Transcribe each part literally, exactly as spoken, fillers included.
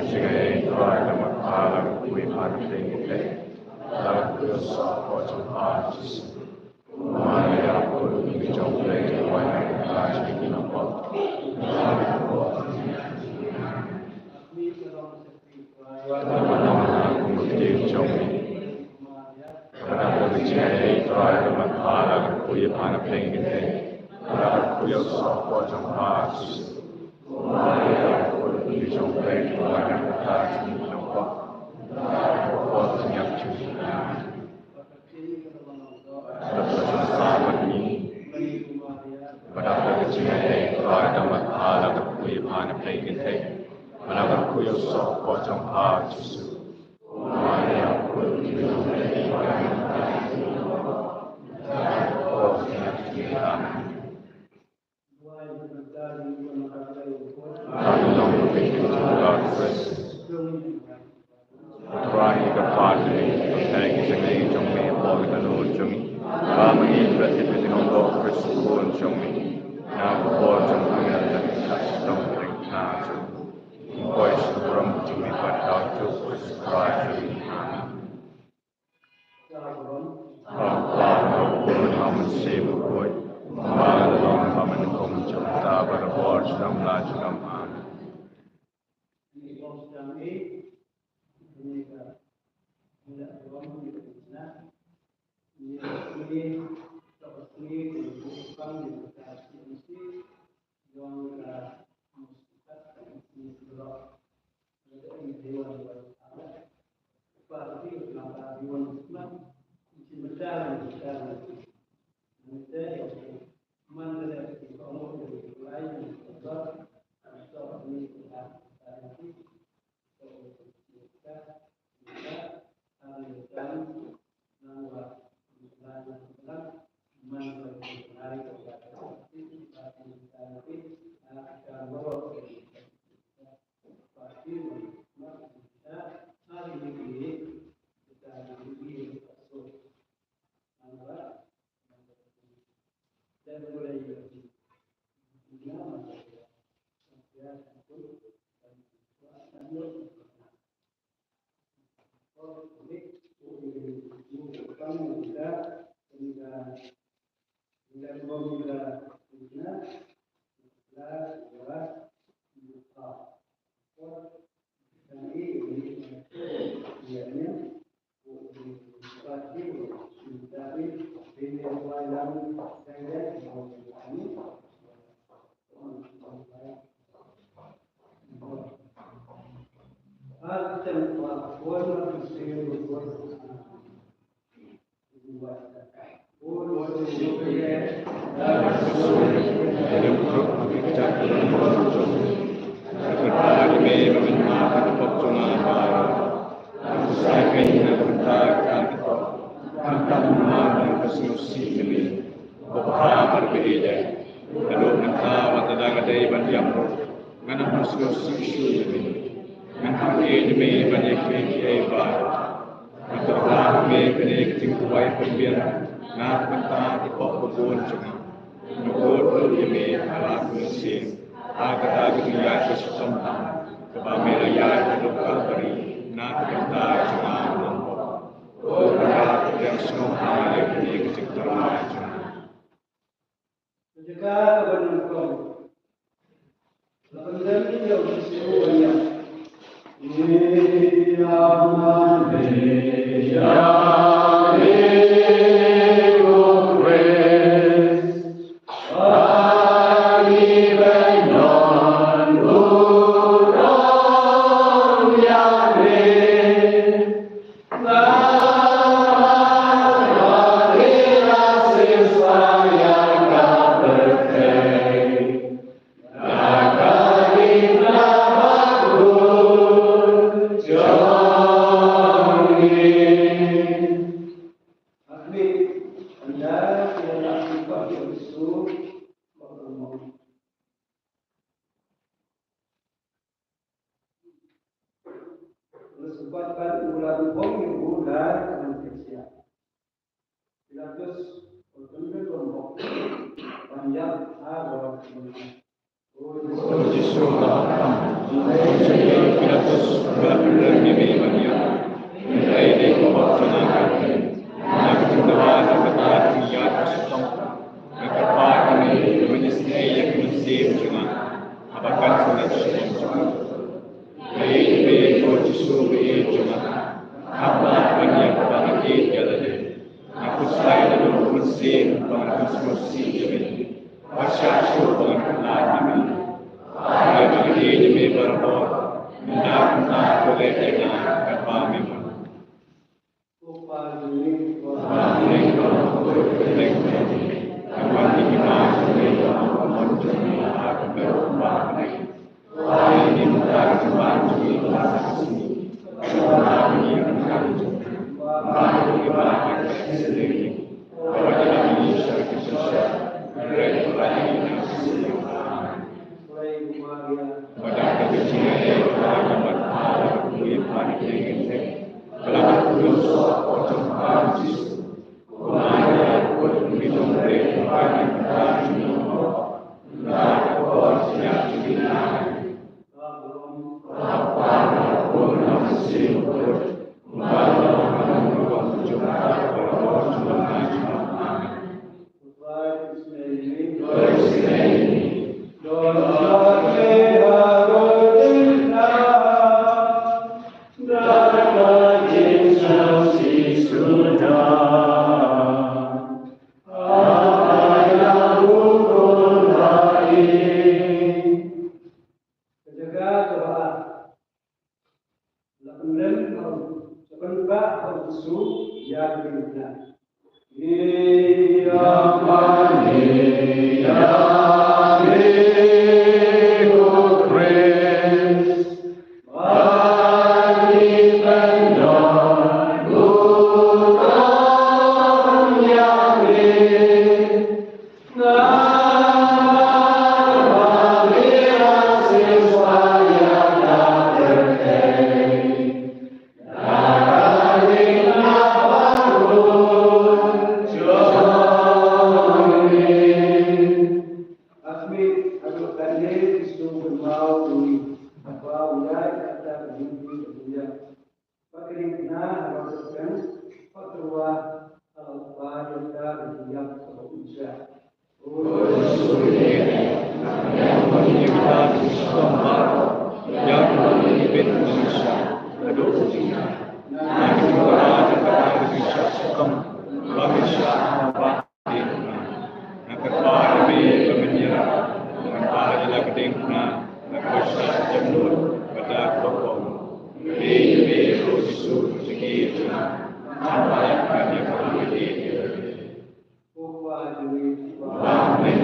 Jingaiei Trai, da ma pha la ka pui pha na pdeng kynthei, la ka pui u soh hapoh jong pha Jisu. Maria, u kut u jong U Blei, u wan na ka bynta jong ngi ki nongpop. Bad da ka jingaiei Trai, da ma pha la ka pui pha na pdeng kynthei, la ka pui u soh hapoh jong pha Jisu. Trai, ngi kyrpad ïa me, pynthei ki jingaiei jong me hapoh ki dohnud jong ngi, ba ma ngi ngin ïoh tip ïa ka jingdonkam ka jingkhuslai jong me. Na ka bor jong ka Mari, ka shitom jong ka Trai jong ngi, ngin poi sha ka burom jong me pat, da u Jisu Khrist u Trai jong ngi. Amen. Kpa, Kpa, Khun, bad Mynsiem Bakhuid, kumba la long ha ka mynta, mynta bad ha ka bor junom la junom. Amen. Ngan ym sngewsih shuh ïa me. Ngan hap ïeit ïa me ban ïa kiei kiei baroh. Ngan tyrwa ha me kane ka jingduwai pynbiang na ka bynta ki pop babun jong nga. Ngan kyrkhu ïa me ha la ka mynsiem, ha kata ka jingïaid ka shitom tam kaba me la ïaid haduh Kalbari na ka bynta jong nga u nongpop. Ko Trai, pdiang sngewbha ïa kane ka jingtyrwa jong nga. Ka jaka kaba nyngkong. La pyndem ïa u Jisu ban ïap. Pilatus u tymmen lombok ban ïap ha bor. O Jisu, la kham Pilatus, ba la pynrem ïa me ban ïap. Hynrei dei ka hok jong nga ka ktien, na ka jingdawa jong kata ka jingïaid ka shitom, nga kyrpad ïa me ba men isynei ïa ka mynsiem jong nga, haba kan sa leit sha ïing jong nga. Ïa me ko Jisu ba ïeit jong nga, hap ban ïa kaba nga ïeit ïa lade. Nga khuslai naduh mynsiem ba nga khuslai ïa me. Wat shah shuh ba ngan kyntait ïa me. Hynrei ba nga ïeit ïa me barabor, mynta kumta to leh ïa nga katba me mon. Ka jaka kaba ar. La pynrem ha u, la pynbah ha u Jisu ïa ka diengphna. Ïa mane ïa me ko Khrist, ba ngi pyndonkam ïa me. Ba ka diengphna ha ka kyrteng, ba ka tyrwa ha la u Kpa ïa ka jingïap kaba u ïa. Nga kyrpad ïa me ba men ïarap, ngan ai ïa la ka diengphna, ngan pynshai jingmut, bad da kaba kum. Ngi ïa me ko Jisu, jingïeit jong nga. Ngan ai ïa ka diengphna. Amen.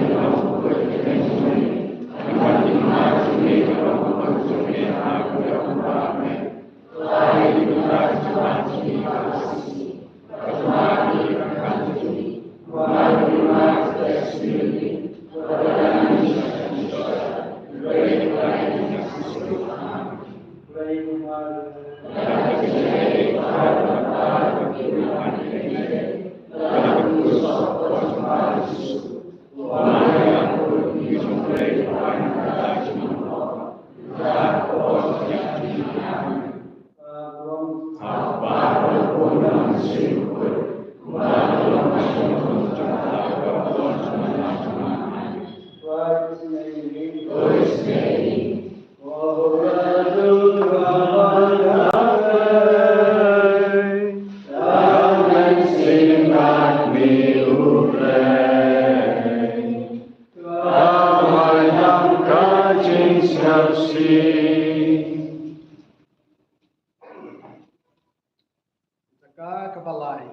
Jaka kaba lai.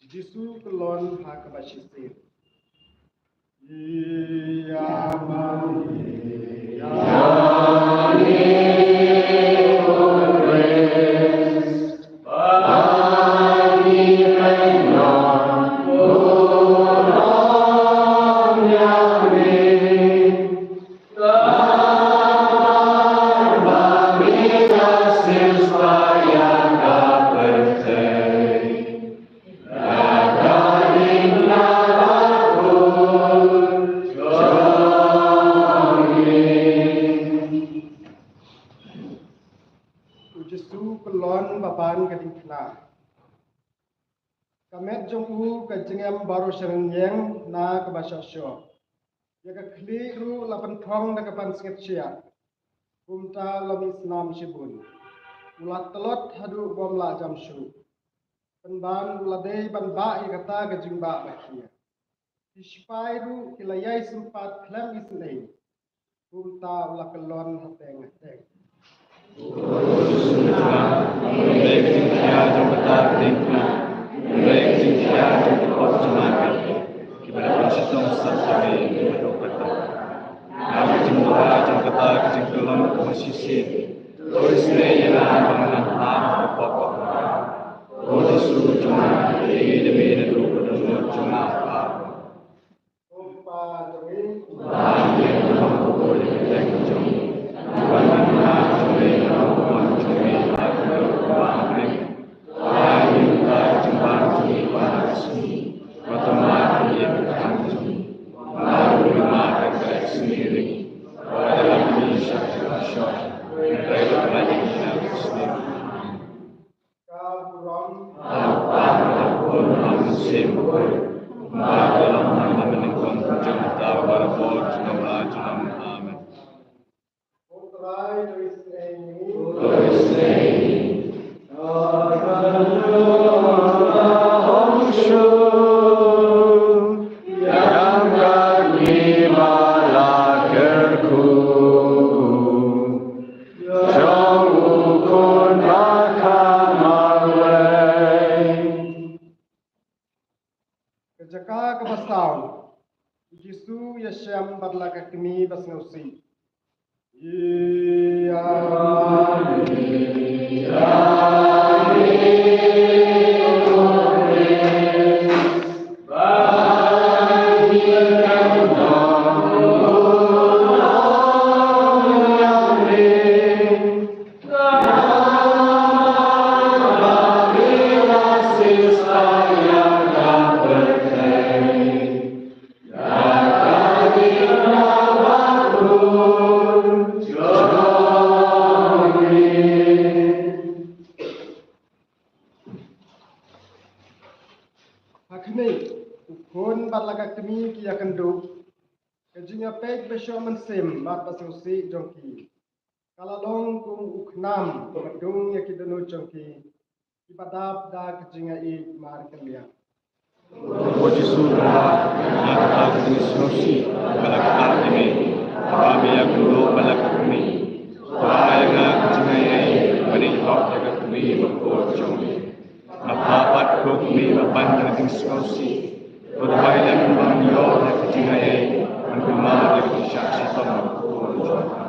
Jisu kyllon ha kaba shisien. Ïa mane, ïa mane, ko Khrist, ba ngi pyndonkam ïa me. kyllon ba ban ka diengphna. Ka met jong u ka jingem baroh shi rynïeng na kaba shoh shoh. Ïa ka khlieh ruh la pynthong da ka pansngiat shiah. Kumta u la mih snam shibun. U la tlot haduh bym lah jam shuh. Pynban u la dei ban bah ïa kata ka jingbah ba khia. Ki sipai ruh ki la ïai sympat khlem isynei. Kumta u la kyllon hateng hateng. Leh ka jingkhia jong kata ka diengphna, leh ka jingkhia jong ki pop jong nga, kiba la pynshitong sah ïa me, kiba duk kata. Nga ka jingbuhai jong kata ka jingkyllon kaba shisien. To isynei ïa nga ba ngan nang phah ha ka pop. Ko Jisu jong nga, ïa me naduh ka dohnud jong nga. Ka burom. Ka burom. Ka burom. Amen. U Trai to isynei ïa ngi. To isynei ïa ngi. Ïa ka ngi ma la kyrkhu. Jong u khun ba kha marwei. Ka jaka kaba saw, u Jisu u ïashem bad la ka kmie basngewsih. Ïa Ha khmih, u khun bad la ka kmie ki ïakynduh. Ka jingïapeit ba shoh mynsiem bad ba sngewsih jong ki ka la long kum u khnam ba dung ïa ki dohnud jong ki, kiba dap da ka jingïaieit markylliang. Ko Jisu, ba nga kata ka jingsngewsih ba la kata ïa me, ba me ïakynduh bad la ka kmie. Ba ïa nga ka jingïaieit ban ïa hok ïa ka kmie ba khuid jong me. Nga phah pat ko kmie ba pan ka jingsngewsih. Ko da bai lem ba ngan ïoh ïa ka jingïaieit ban kynmaw ïa ka jingshah shitom ba khuid jong me.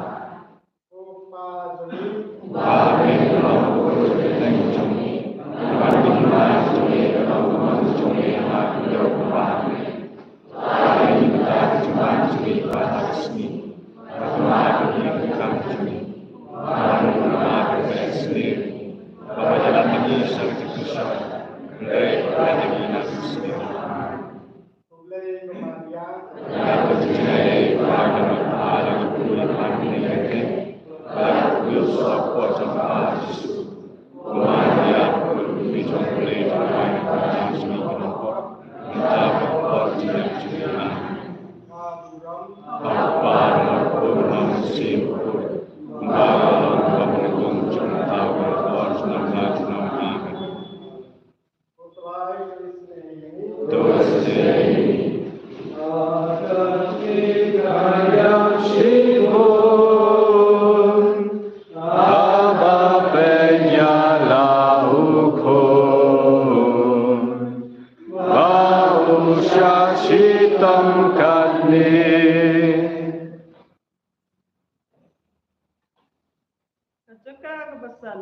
Ka jaka kaba san.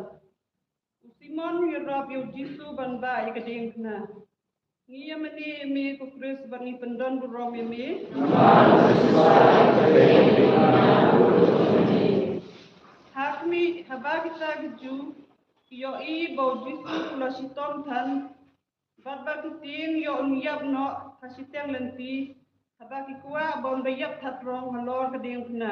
U Simon u ïarap ïa u Jisu ban bah ïa ka diengphna. Ngi ïa mane ïa me ko Khrist bad ngi pyndon burom ïa me. Ha khmih, haba kita ki Jiw ki ïohi ba u Jisu u la shitom than, bad ba ki tieng ïoh un ïap noh ha shiteng lynti, haba ki kwah ba un da ïap that rong halor ka diengphna.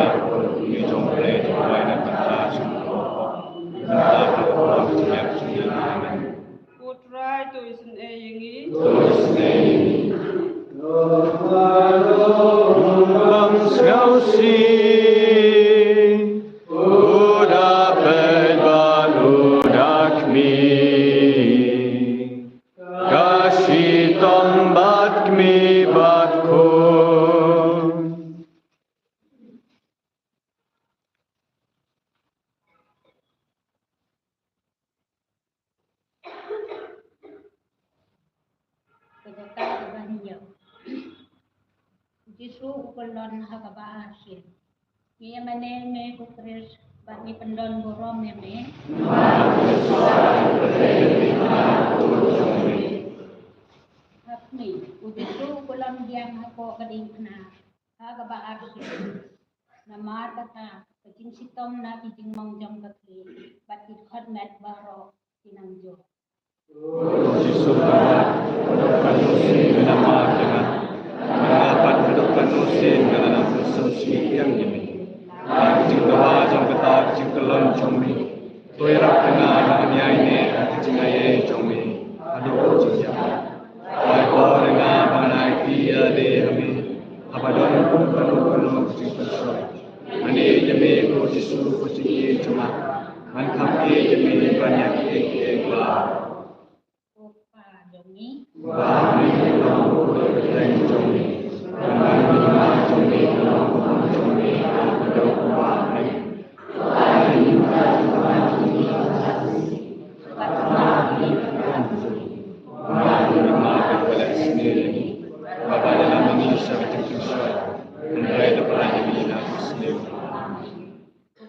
ïa u, u jong u Blei u ai na ka bynta jong u. Bynta ka por jong u. Amen. Ko Trai to isynei ïa ngi. To isynei ïa ngi. Bang sngewsih, u da peit bad u da khmih. Ka shitom bad kmih bad khun. Ka jaka kaba hynñiew. U Jisu u kyllon ha kaba arsien. Ngi ïa mane ïa me ko Khrist bad ngi pyndon burom ïa me. Ha khmih, u Jisu u kyllon biang hapoh ka diengphna ha kaba arsien. Namar kata ka jingshitom na ki jingmong jong ka khlieh bad ki khot met baroh ki nang jur. Jisu, ka dok ka nusin ka namar jong nga, nga pat ka dok ka nusin ka la nang sngewsih ïa me. Ka jingdawa jong kata ka jingkyllon jong me, to ïarap ïa nga ba ngan ïaineh ha ka jingai ei jong me haduh ka jingjia. Ai bor ïa nga ba ngan aiti ïalade ha me haba don kum kano kano ka jingpynshoi. Ngan ïeit ïa me ko Jisu ko Jingïeit jong nga. Ngan kham ïeit ïa me ban ïa kiei kiei baroh. Ko Kpa jong ngi. Ba me long u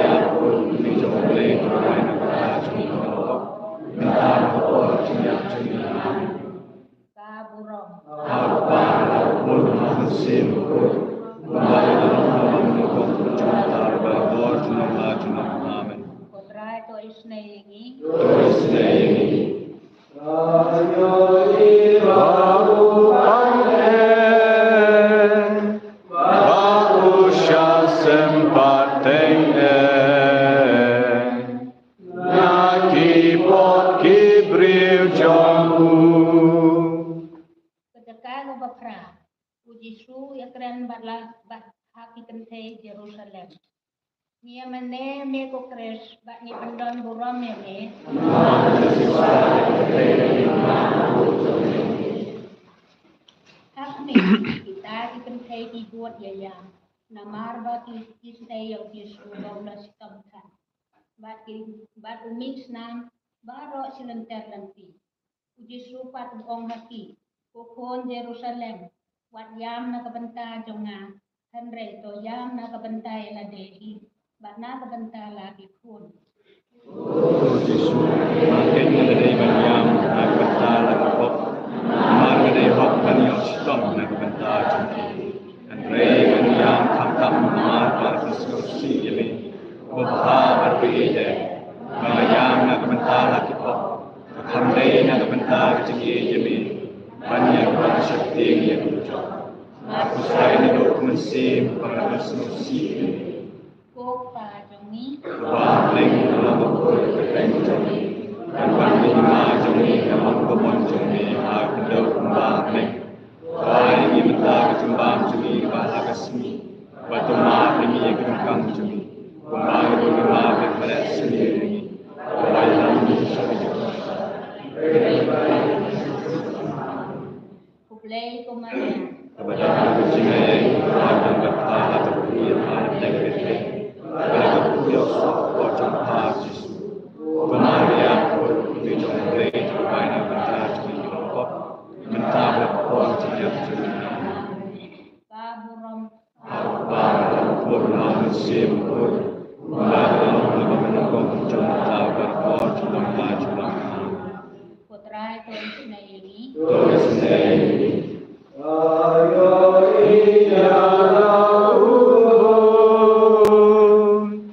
ïa u khun jong U Blei, u rai na ka bynta jong ngi kiba pop, mynta bad ha ka por jingïap jong ngi. Amen. Ka burom. Ha u Kpa, ha u Khun, ha u Mynsiem Bakhuid, kumba la long, ha u long, ha u long, ha u long, ha u long, ha u long. Amen. Ko Trai, to isynei ïa ngi. To isynei ïa ngi. Ba u pat eh, ba u shah sympat teng eh na ki pop ki briew jong u. Ka jaka kaba phra, u Jisu ïakren bad la bad ha ki kynthei Jerusalem. Ngi ïa mane me ko Khrist bad ngi pyndon burom ïa me. Hangne kita ki kynthei ki bud ïa ïam namar ba ki isynei ïa u Jisu ba u la shitom than. Bad ki, bad u mih snam baroh shi lynter lynti. U Jisu pat u ong ha ki, ko khun Jerusalem, wat ïam na ka bynta jong nga, hynrei to ïam na ka bynta ïa lade hi bad na ka bynta la ki khun. Ko Jisu, ma kein nga la dei ban ïam na ka bynta la ki pop, namar nga dei hok ban ïoh shitom na ka bynta jong ki. Hynrei ngan ïam khamtam namar ba la sngewsih ïa me. Ko Bha, ba ïeit eh, ba nga ïam na ka bynta la ki pop, ka kham dei na ka bynta ka jingïeit jong me ban ïa ka ban sheptieng ïa ka dujok. Nga khuslai naduh ka mynsiem ba nga la sngewsih ïa me. Ko Kpa jong ngi. Kpa, ha ka bneng, ka long ka kyrteng jong me. Kan wan ka hima jong me, kan long ka mon jong me ha ka khyndew kumba ha bneng. Ai ïa ngi mynta ka jingbam jong ngi kaba ha ka sngi, bad to map ïa ngi ïa ka donkam jong ngi, kumba ngi ruh ngi map ïa kiba leh sniew ïa ngi. Bad ïalam ïa ngi sha ka jingpyrshah. Khublei ko Maria. Kaba don ka jingaiei, kaba don ka kata ka phi ha ka dei ka dei. Kaba don ka phi ha ka jong ka Jisu. Ko Maria, ko phi jong U Blei, to bai na ka bynta jong ngi kiba pop. Mynta bad ha ka por jingïap jong ngi. Ka burom. Ha u Kpa, ha u Khun, ha u Mynsiem Bakhuid, kumba ka long, ha ka long, ha ka long, ha ka long, ha ka long. Ko Trai, to isynei ïa ngi. To isynei ïa ngi.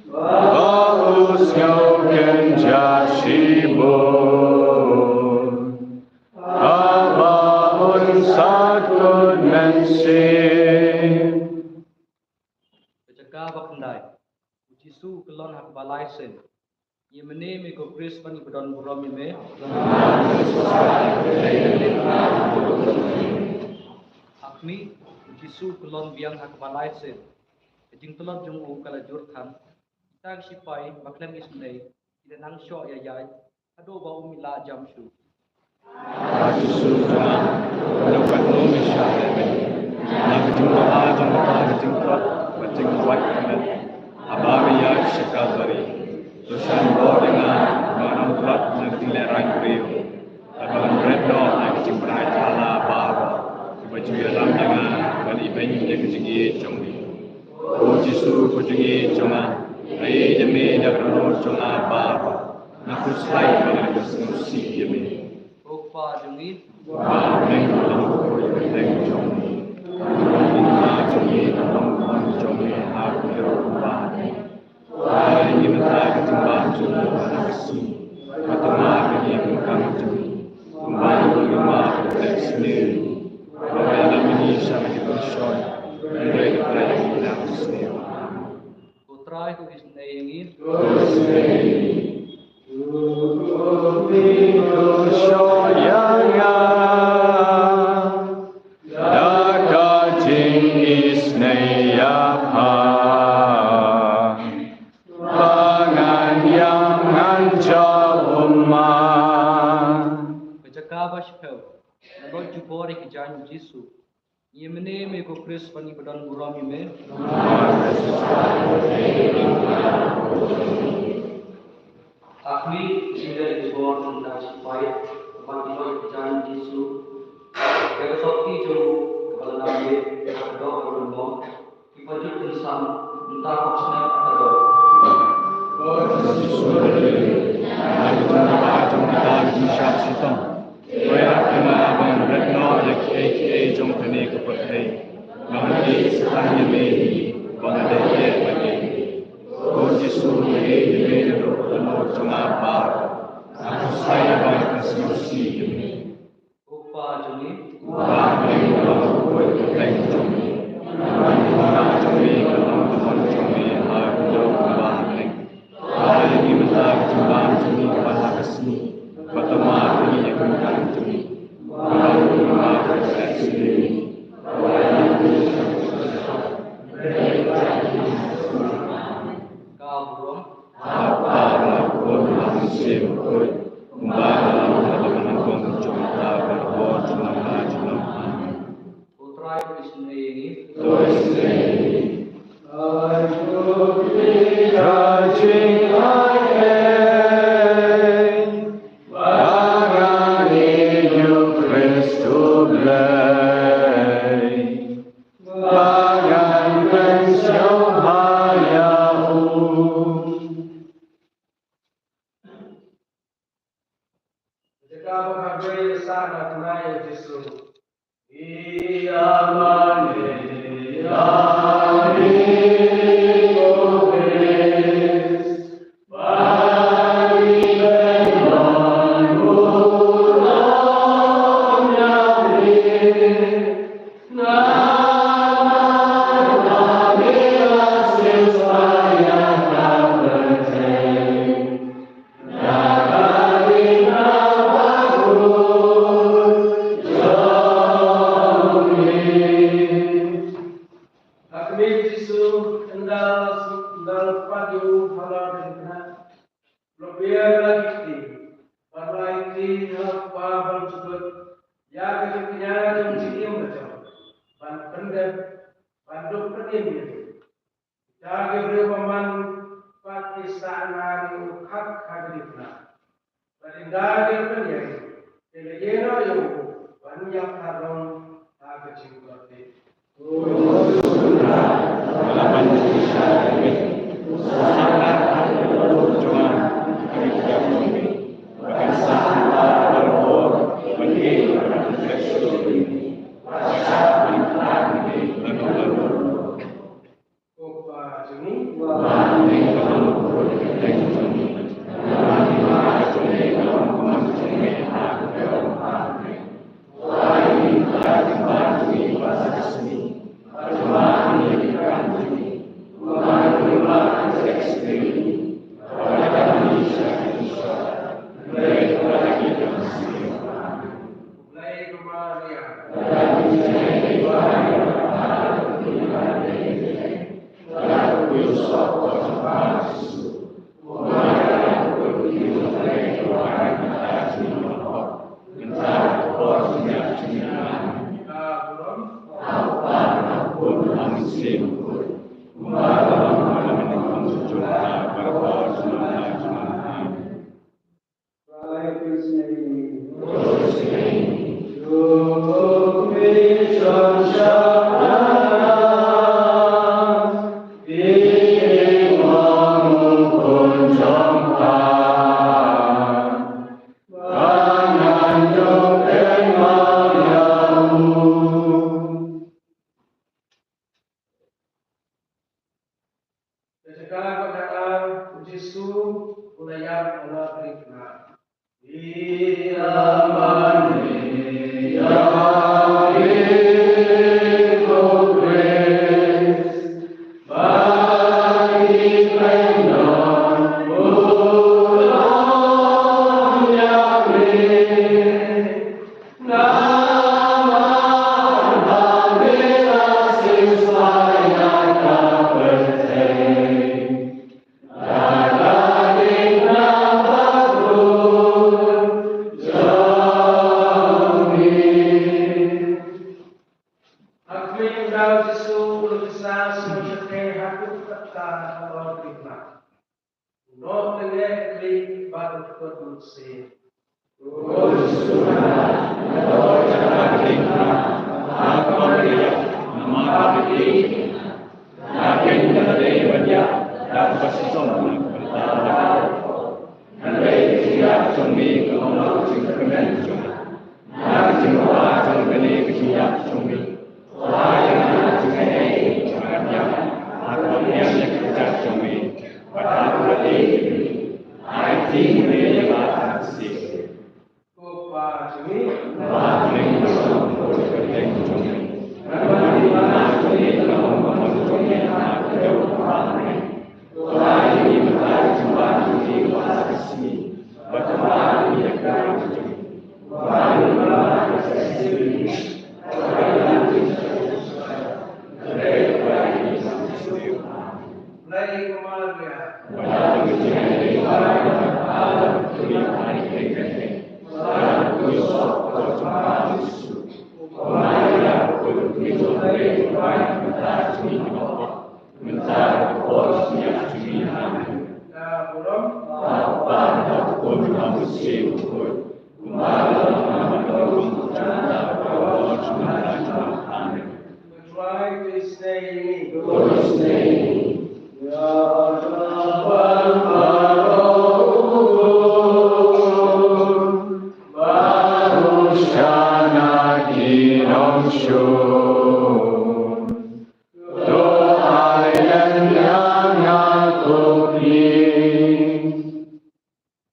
Ba u sngew kynjah shibun. Haba un sa kut mynsiem. Ka jaka ba khyndai. U Jisu u kyllon ha kaba lai sien. Ïa mane me ko Khrist ban ïa ba don burom ïa me. Ha khmih, u Jisu u kyllon biang ha kaba lai sien. Ka jingtlot jong u ka la jur than. Kita ki sipai ba khlem isynei ki la nang shoh ïa ïaid. Haduh ba um ïa la jam shuh. Ba Jisu jong nga, haduh katno me shah leh beiñ? Na ka jingdawa jong kata ka jingtlot bad jingwad kmen, haba me ïaid sha Kalbari, to shah bor ïa nga, ba ngan tlot na ka jinglehrain briew, bad ba ngan bret noh na ka jingbnai thala baroh, kiba ju ïalam ïa nga ban ibeiñ ïa ka jingïeit jong me. Ko Jisu ko jingïeit jong nga, nga ïeit ïa me da ka dohnud jong nga baroh. Nga khuslai ba nga la sngewsih ïa me. Ko Kpa jong ngi. Ba ha bneng, ka long ka kyrteng jong me. Ka long ka hima jong me, ka long ka mon jong me ha ka khyndew kumba ha bneng. Ai ïa ngi mynta ka jingbam jong ngi kaba ha ka sngi. Bad to map ïa ngi ïa ka kam jong ngi, kumba ngi ruh ngi map ïa kiba leh sniew ïa ngi. Bad ym ïalam ïa ngi sha ka jingpynshoi, hynrei to pynlait ïa ngi na ka jingsniew. Ko Trai, to isynei ïa ngi. To isynei ïa ngi. Ko Trai, to shoi ïa nga da ka jingisynei ïa pha, ba ngan ïam, ngan jaw ummat. Ka jaka ba shiphew. Nalor jubor ïa ki jaiñ u Jisu. Ïa mane me ko Khrist ban ïa ba don burom ïa me. Ha khmih, Judas Iskariot, uta u sipai, Ba ki loi ki jan Jisu. Ïa ka sopti jong u kaba la nang leh ha ka doh ka rynmong, ki pajuh pynsan, mynta hok snem ha ka doh. Ko Jisu, ai jong ka jong ka jingshah shitom. Ko ïa ka ma ban ret noh ïa kiei kiei jong kane ka pyrthei. Nga mut sa tang ïa me hi ba nga dei ïa me hi. Ko Jisu, ïa me ïa me na ka doh ka rynmong jong nga ba nga khuslai ïa ba nga sngewsih ïa me. Ko Pa jong ngi, ba me ïa me ka pyrthei jong me. Ba me ïa me ka pyrthei jong me. Ba me ïa me ka pyrthei jong me. Ba ïa ngi mynta ka jingbam jong ngi kaba ha ka sngi. Ba tamar ïa ngi ïa ka bynta jong ngi. Ba ïa ngi mynta ka jingbam jong ngi. Ka burom. Ha u Kpa bad ha u Khun bad ha u Mynsiem Bakhuid. Kumba ka long, kaba nyngkong, jong mynta, bad ha ka por jong nangta junom. Amen. Ko Trai, to isynei ïa ngi. To isynei ïa ngi. Ai to phi ka jingaiei, ba ngan ïeit ïa u Khrist U Blei, ba ngan pynsngewbha ïa u. Jaka ba khatwei, sah na tnga ïa u Jisu. Ïa mane ïa ngi ko Khrist, ba ngi pynlong burom ïa me. Namar ba me la siewspah ïa ka pyrthei. Ha khmih, Jisu, ynda la, ynda la pat ïa u halor ka jingkyrkhu, u la biang la ki kti, bad u la ai kti ha u Kpa ba la jubab ïa ka jingkñia jong ka jingim la jong, ban pyndep, ban duh pynim ïa u. Kita ki briew bymman pat ki sah na ïa u khap ha ka jingkyrkhu. Bad ynda ki la pynïeng, ki la ïehnoh ïa u ban ïap ha rong ha ka jingkordit. Ko Pa jong ngi. Ka jaka ba ka ar, u Jisu u la ïap na ka ri khnang. Ïa mane ïa ngi ko Khrist, ba ngi pynlong burom ïa me. Namar ba me la siewspah ïa ka pyrthei, da ka ïing na ka bor jong me. Ha khmih, ynda u Jisu u la kyrshan sngewsih haduh katta halor ka ri khnang, u noh tyngeh khlieh bad u kut mynsiem.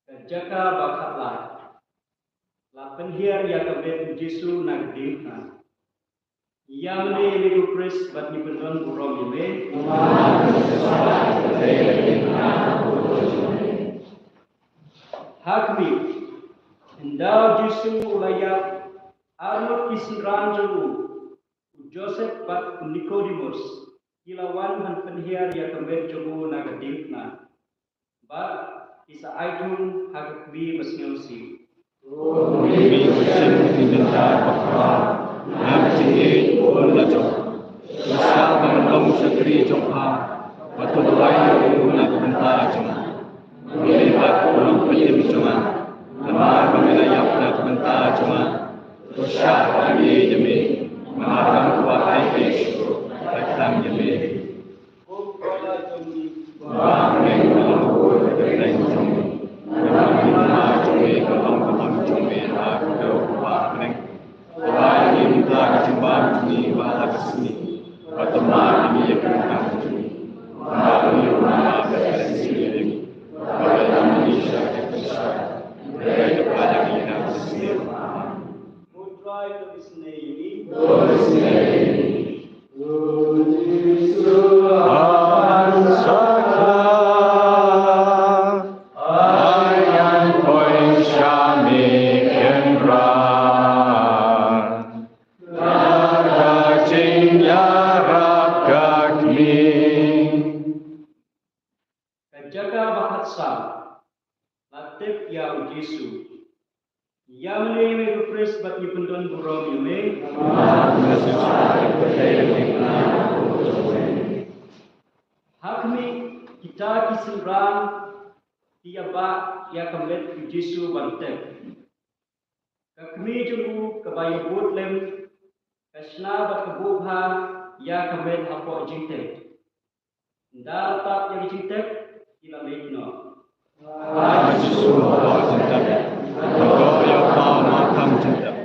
Ka jaka ba khatlai. La pynhiar ïa ka met u Jisu na ka diengphna. Ïa mane ïa me ko Khrist bad ngi pyndon burom ïa me. Ha khmih, ynda u Jisu u la ïap, arngut ki synran jong u, u Joseph bad u Nikodimos, ki la wan ban pynhiar ïa ka met jong u na ka diengphna. Bad ki sa ai thung ha ka khmih ba sngewsih. Ka jaka ba khatsaw. La tep ïa u Jisu. Ïa mane ïa me ko Khrist bad ngi pyndon burom ïa me. Ha khmih, kita ki synran ki ïa bah ïa ka met u Jisu ban tep. Ka khmih jong u kaba ïa bud lem, ka shna bad ka buh bha ïa ka met hapoh jingtep. Ynda la tap ïa ka jingtep, ki la leit noh. Ha Jisu hapoh jingtep, ka doh ïa u paw markham jingtep.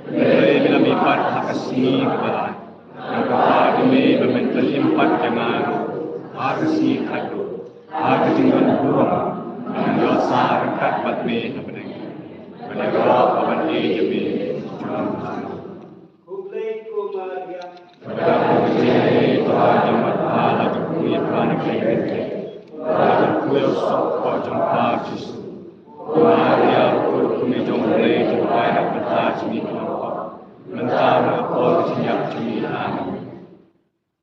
Hynrei me la mihpat ha ka sngi kaba lai. Nga kyrpad ïa me ba men pynim pat ïa nga ruh ha ka sngi khatduh. Ha ka jingdon burom, ngan ïoh sah ryngkat bad me ha bneng. Ban ïaroh bad ban ïeit ïa me. Khublei ko Maria. Khublei ko Maria, ba la jong pha na ki kynthei. Ba la jong pha u soh jong pha Jisu. Ko Maria, ko kmie jong U Blei, jong pha na ka bynta jong ngi ki nongpop, mynta bad ha ka por ka jingïap jong ngi. Amen.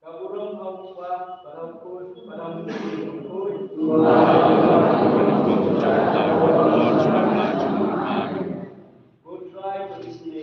Ka burom ha u Kpa, bad ha u Khun, bad ha u Mynsiem Bakhuid. Amen. Good try to listen.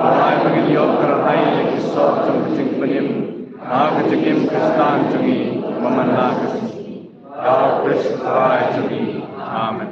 Ai ba ngin ïoh kyrhai ïa ki soh jong ka jingpynim ha ka jingim Khristan jong ngi, ba man la ka sngi. Da u Khrist u Trai jong ngi. Amen.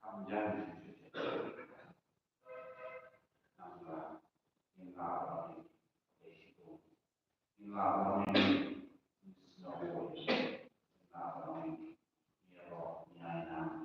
kham jan shisha. Nangta ngin lah ban ïa shibun. Ngin lah ban ïa snow. Ngin lah ban ïa ro ïa nang.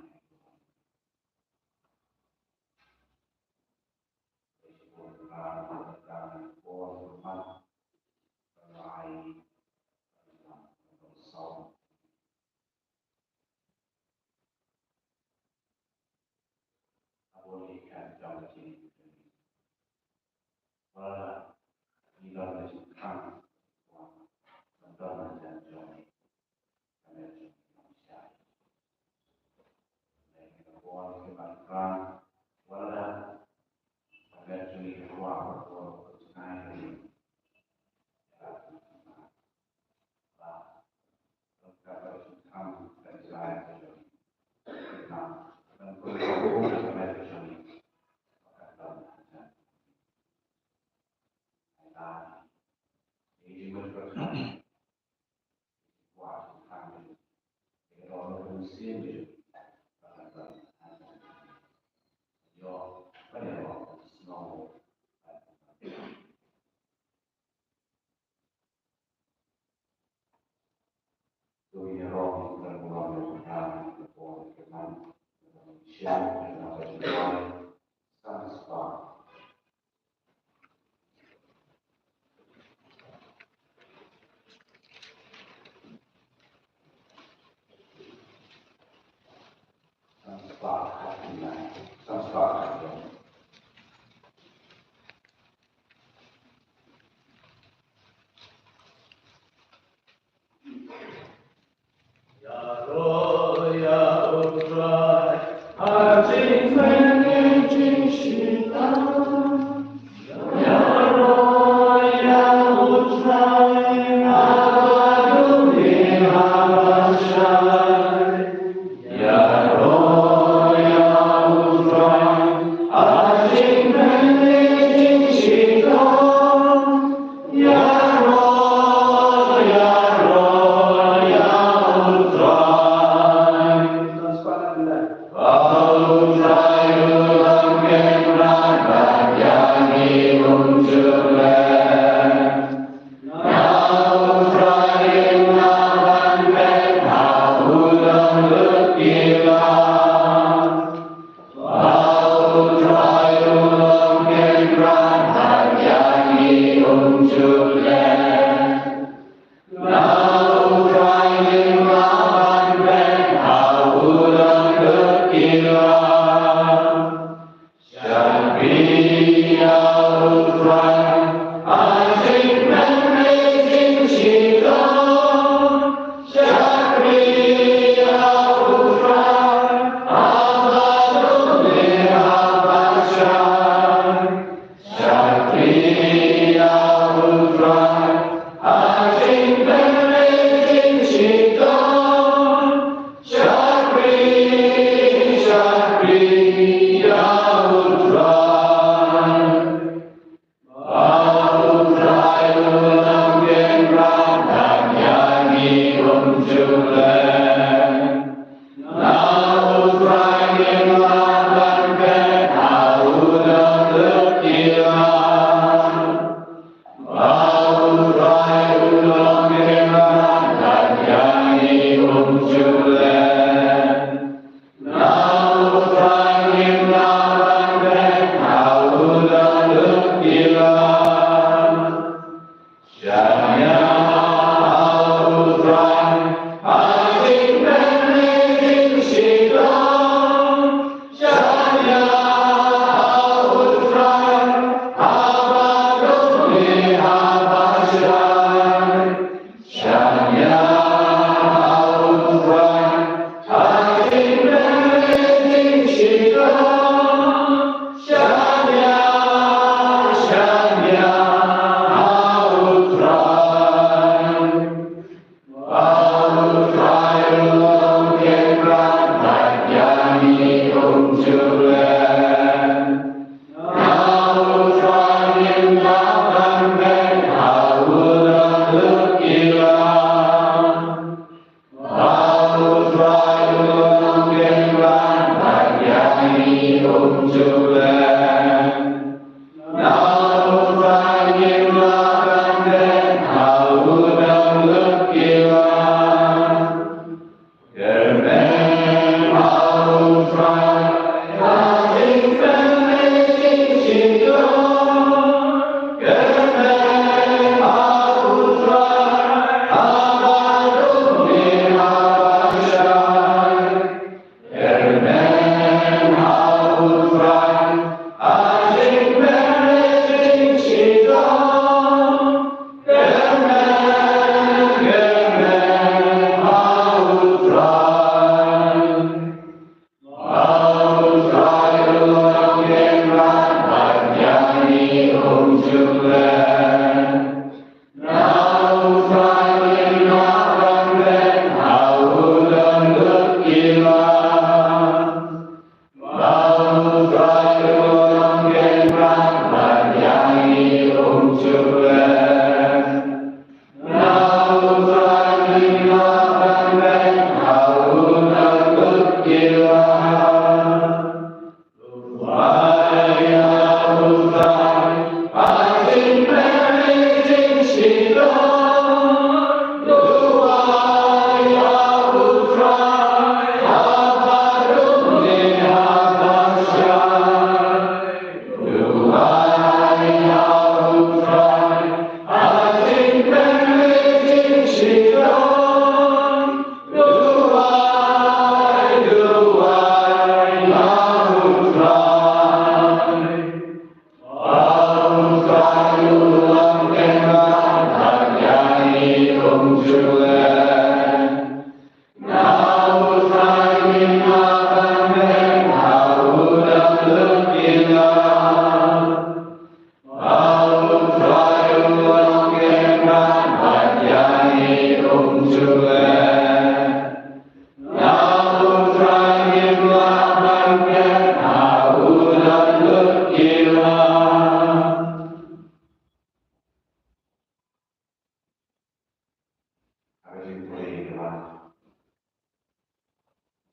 Ka jingpule ka la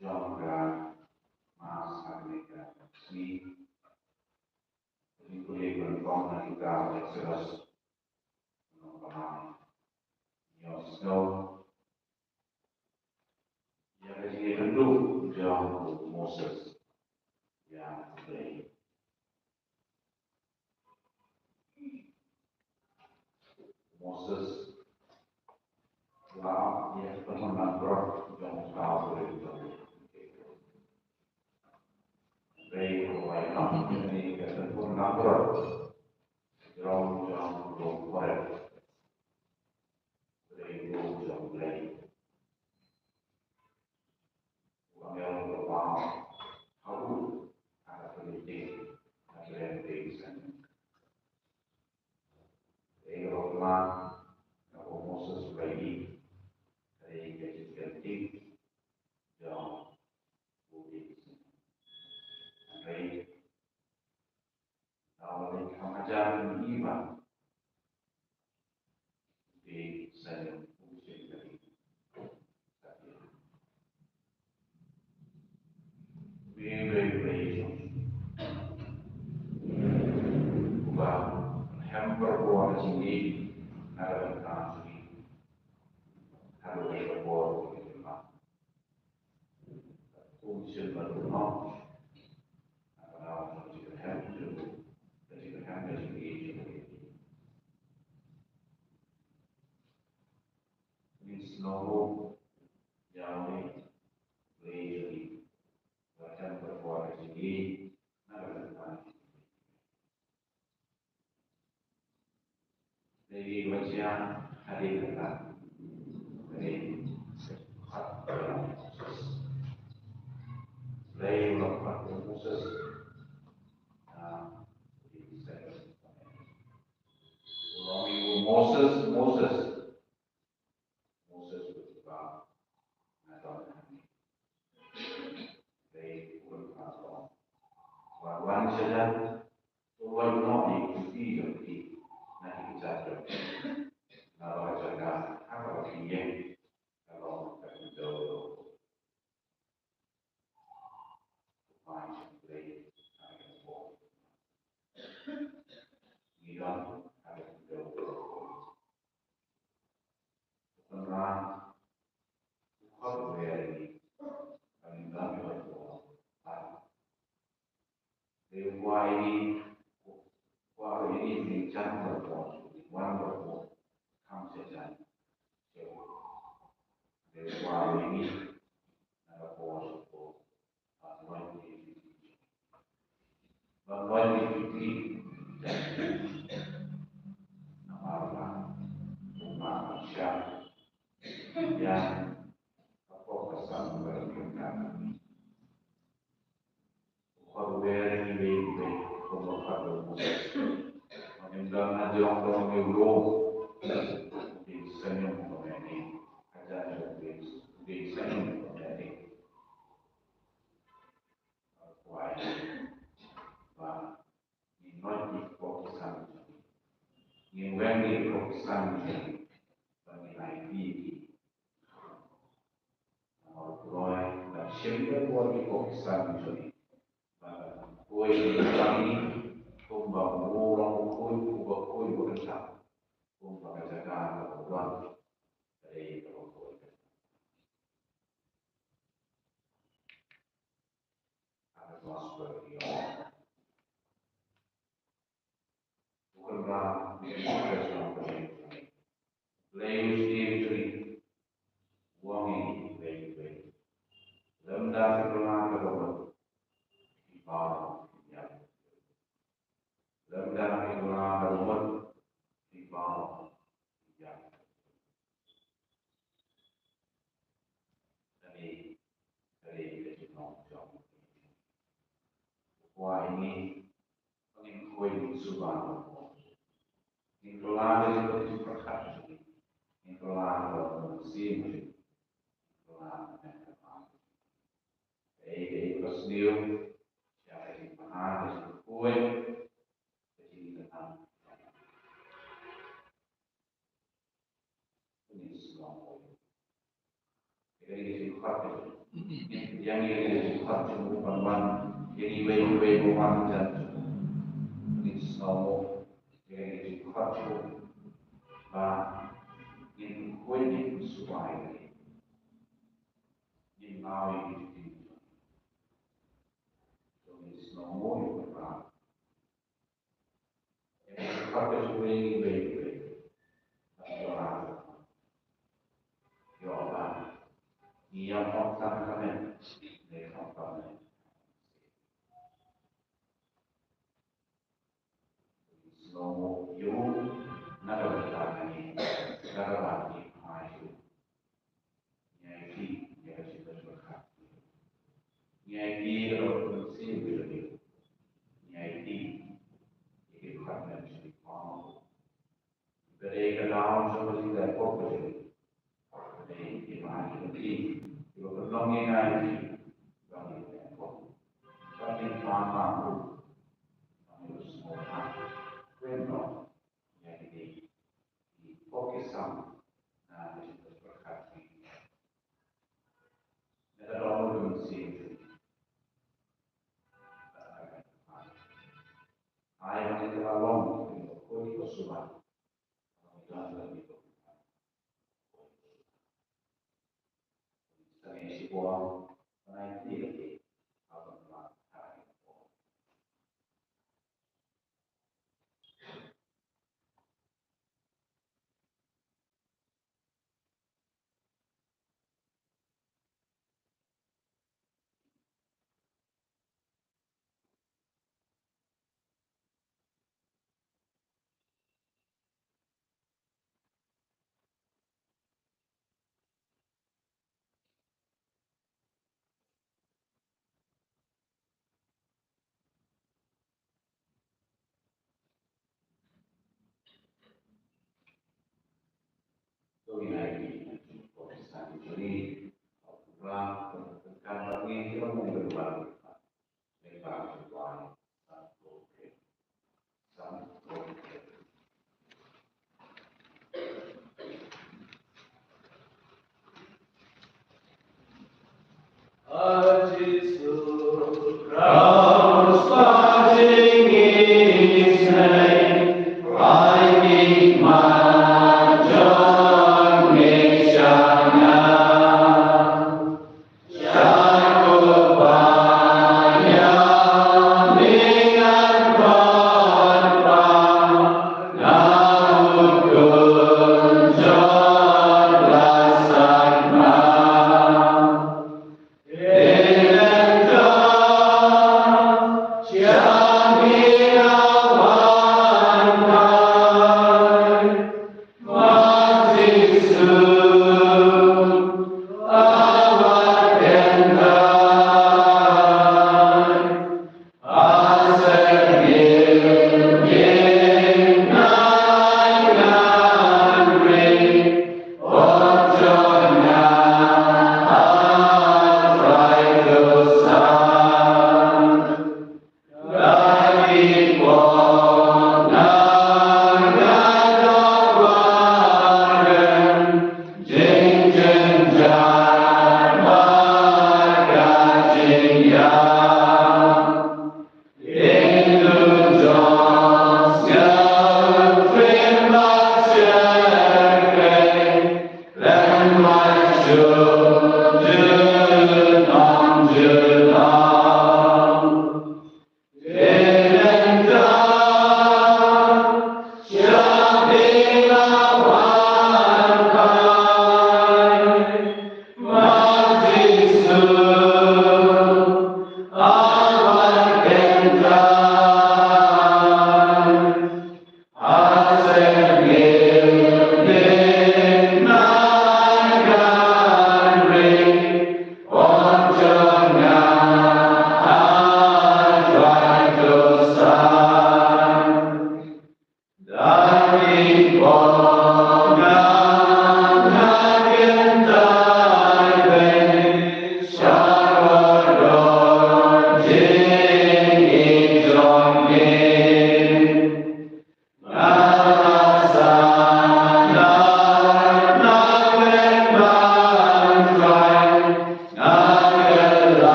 jong ka Mass ha kane ka sngi. Ka jingpule ka la jong na ka Exodus. Nong ka la nyo snow. Ïa ka jingïakynduh jong u Moses ïa U Blei. Moses la ïa ka tymmen langbrot jong ka U Blei. Blei u la ïa ka tymmen langbrot jong jong u Horeb. Blei u jong Blei. U angel u la wan ha u ha ka pyrthei, ha ka pyrthei. Blei u la wan ha u Moses u la ïohi ha ka pyrthei jong u Blei. Hynrei Nga wan leit kham hajar ngi ba phi sngewthuh shisha ïa ka. Phi, phi, phi, uba hem bor bor jingim na ka bynta jong ngi, haduh ka bor jong ngi. Lei ba jia hadien kata. Lei, lei ba khot ïa Moses. Lei ba khot ïa Moses. Ah, u ong ïa u Moses, Moses. Moses u ong ba nga don hangne. Lei u ong ba nga don. Wan, wan sha jan. To wan noh ïa ki kti jong phi na ki kjat jong phi. Naba ka jaka ha kaba phi ïeng ka long ka khyndew. Ngi don ha ka khyndew. U Kynrad u khot u wer ïa ngi ba ngin don baroh. Dei u kwah ïa ngi, u kwah ïa ngi ba ngin jan baroh, ba ngin wan baroh kham sha jan. Dei u kwah ïa ngi na ka por sha ka por. Ban wan ïa ki, ban wan ïa ki, namar ba u ma sha ïa ka pop ka sam ka rim ka. U khot u wer ïa ngi beit beit kumba khot u Moses. Ngim don hajrong, ngim don ha u Rom. U dei sngewbha kumne. Hajan u dei, u dei sngewbha kumne. Ba ngin noid ïa ki pop ki sam jong ngi. Ngin weng ïa ki pop ki sam jong ngi. Ba ngin aiti ïa ki. Namar u Trai u la shim da bor ïa ki pop ki sam jong ngi. Ba ngin khuid ïa ngi kumba u long u khuid, uba khuid uba kyntang. Kumba ka jaka kaba u don ka dei kaba khuid. Ha ka Gospel jong u Kynrad, u Kynrad jong ngi. Blei u Snem jong ngi. U ong ïa ngi, Blei, Blei. Lymda phi kylla ka bamut, phi baw phin ïap. Lymda phi kylla ka bamut, phi baw phin ïap. kwah ïa ngi ba ngin khuid, ngin suba, ngin kylla ïa ka jingpyrkhat jong ngi, ngin kylla ïa ka jingpyrkhat jong ngi, ngin kylla ïa ka jingpyrkhat jong ngi. Kaei kaei kaba sniew, ïa ka jingpyrkhat, ka jingkhuid, ka jingkynmaw. Ngin sngewbha. Ïa kane ka jingkhot ka jong, ngin pdiang ïa kane ka jingkhot jong u ban wan ïa ngi uwei pa uwei, ban wan jan jong u. Ngin sngewbha ïa kane ka jingkhot jong u ba ngin khuid, ngin suba ïa kane. Ngin ngau ïa kane ka jingkhot. Ngin sngewbha ïa kane ka jingkhot ka jong u ïa ngi uwei pa uwei. Ïoh ba ngi ïam tang ha ka met, ne tang ha ka met. Sngewbha ïa u na ka bynta ka ngi, ka bynta ka ngi, ai u. Ngi aiti ïa ka jingpyrkhat. Ngi aiti ïa ka mynsiem ka jong u. Ngi aiti ïa ki khmat jong u. Ka dei ka daw jong ka jingdon pop ka jong u. Ka dei ki ma ki ki kiba pynlong ïa ngi aiti ba ngi dei pop. Ba ngi pynlong ma u. Ba ngi sngewbha. Kren noh. Ïa kine ki pop ki sam na ka jingpyrkhat jong ngi. Na ka dohnud ka mynsiem jong ngi. Ai ba ngi la long ki ba khuid, ki ba suba. Ba ngi don ki ba khuid. Sa ngi shu buh ban aiti ïa ki.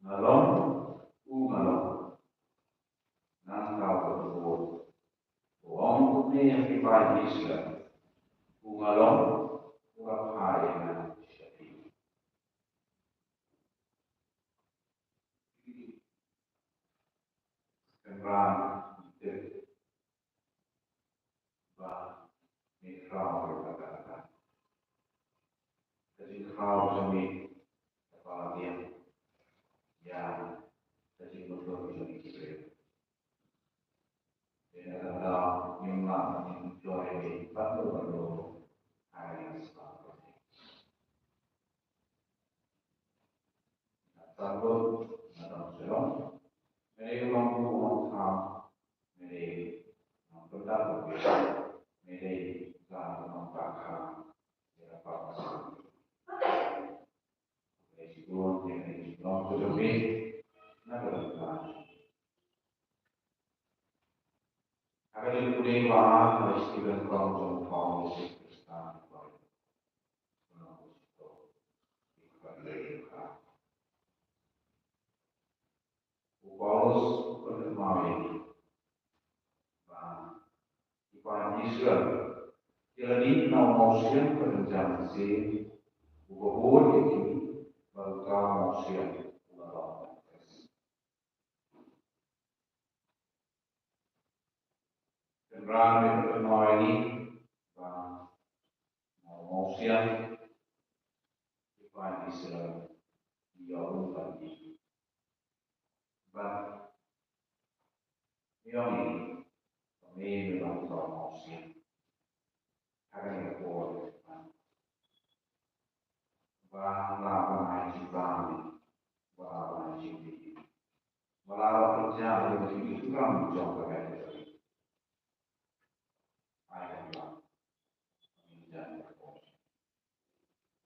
Nga long, u nga long. Nangta u la bud, u ong kumne ïa ki paid Israel, u nga long, u la phai ïa nga sha phi. Kynran, tip ba me khraw ïa kata kata. Ka jingkhraw jong me ka pynlong ïa ka jingmutdur jong me ki briew. Te na kata ngim lah ban ïoh ïa me ban ïoh ban ïoh ha ïing ha sem. Sabut, nga dang shalom. Mary long ku long tham. Mary long pyndat long pyndat. Mary ka long ka kha. Ïa ka pa ka sa. Mary shi bun, Mary shi long ku jong me. Na ka long ka. Ha ka jingpule ba ha ka Stephen kong jong u Paul Jisu Khrista. U Paulus u pynkynmaw ïa ngi ba ki paid Israel ki la dih na u mawsiang ka kynja mynsiem uba bud ïa ki bad uta u mawsiang u la long u Khrist. Kynrad u pynkynmaw ïa ngi ba na u mawsiang ki paid Israel ki ïoh rung bad ngi. Bad me ong ïa ngi ba me me long uta u mawsiang. Ha kane ka por ba la ban ai jingpang, ba la ban ai jingpang, ba la ban pynjah ïa ka jingtynram jong ka met ka jong ngi. Ai ka jingpang.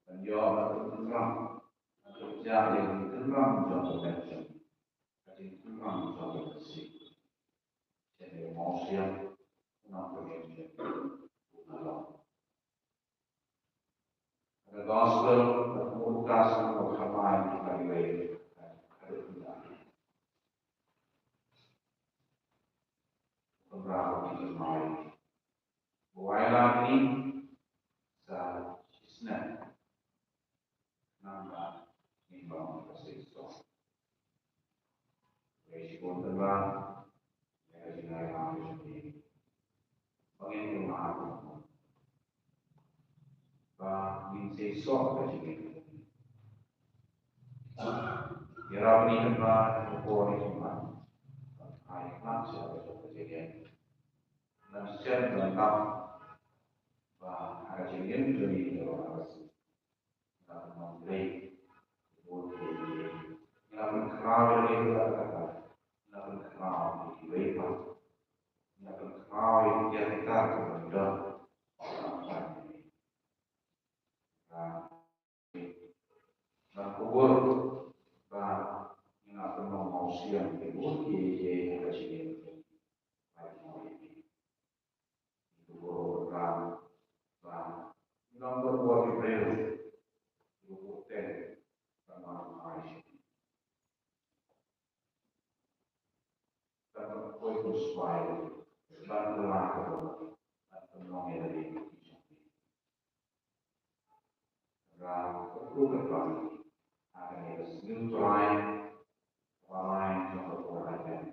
Ban ïoh ban pynjah ïa ka jingtynram jong ka met jong ngi. Ka jingtynram jong ka mynsiem. Shen ïa u mawsiang u nongpynim jong ngi u nga long. Ka gospel ka Lukas ka khatwei ka dei ka dei. Ka kynmaw. Ba wai lad ïa ngi sa shisnem. Nangta ngin long ka seisoh. Ka seisoh tynrai ïa ka jingailang ka jong ngi. Ba ngin ïoh ba ngin seisoh ka jingim. Ïarap ïa ngi tynrai ha ka por ka jingim. Ai khlad sha ka jong ka jingim. Nang shen nang tam ba ha ka jingim jong ngi ïa ka ba ka seisoh. Nang nang Lei, bun ïa ïa. Nga pynkhraw ïa lei la kata. Nga pynkhraw ïa kiwei pat. Nga pynkhraw ïa kiwei pat ban don. Nga pynkhraw. Nga kubur ba nga pynlong mawsiang ïa bun ïa ïa ïa ka jingim. Ba ngi long bor bor ki briew kiba pyrthei ban wan ai sha ngi. Ban pynkhoi pynsuai, ban kylla ka doh, ban pynlong ïa lade ki jong ngi. Ra kyrkhu kyrpang ha kane ka snem Trai, ba lai jong ka por Advent.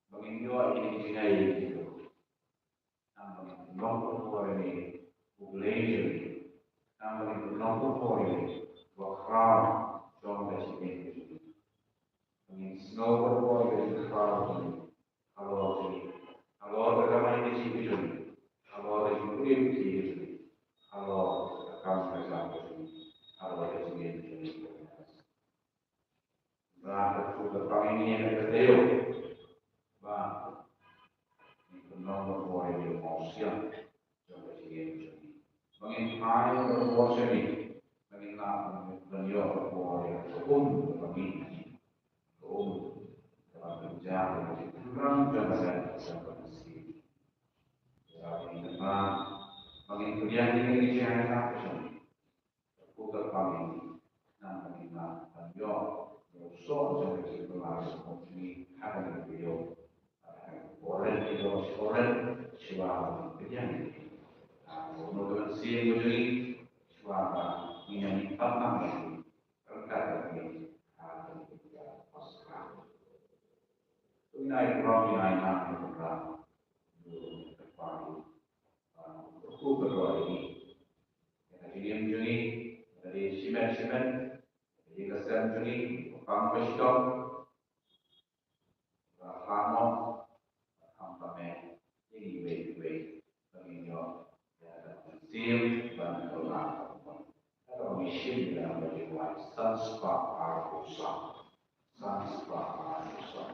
Ba ngin ïoh ïa ki jingaiei kiba, tang ba ngin pynlong ka por ïa ngi, u Blei jong ngi. Tang ba ngin pynlong ka por ïa ngi, ba khraw jong ka jingim jong ngi. Ba ngin sngew ka por ïa ka jingkhraw jong ngi. Halor jong ngi. Halor ka kamai ka jingim jong ngi. Halor ka jingim jong ngi. Halor ka kam ka jam jong ngi. Halor ka jingim jong ngi. Ba ka tu ka pang ini ka tayo. Ba ngin pynlong ka por ïa ngi mawsiang jong ka jingim jong ngi. Ba ngin phai ka por jong ngi. Ba ngin lah ban ïoh ka por ïa ka um ka pang ini. Ka um ka ban pynjah ïa ka jingthrang jong ka jingthrang jong ka Masi. Ïa ba ngin kynmaw ba ngin pdiang ïa ka jingïaid ka jong ngi. Ka pang ini, nang ba ngin lah ban ïoh ïa u soh jong ka jingkylla jong ka Masi ha kane ka taïew. Ha kane ka por ren, ka por ren, shuwa ba ngin pdiang ïa ka. Ha kano ka mynsiem ka jong ngi, shuwa ba ngin ïa mih tam tam bad ngi. Ryngkat bad ngi ha kane ka Paskha. To ngin ai burom, ngin ai nang ïa u Trai. Ïa u Trai. Ba u kyrkhu kyrdoh ïa ngi. Ïa ka jingim jong ngi, ka dei shimet shimet, ka dei ka sem jong ngi, ka pang ka shitom. Ba ha mo, ba kham pame, ïa ngi iwei pa iwei, ba ngin ïoh ïa ka mynsiem ban kylla. Ka dei ba ngi shim ïa ka jingwan, san spah arphew saw. San spah arphew saw.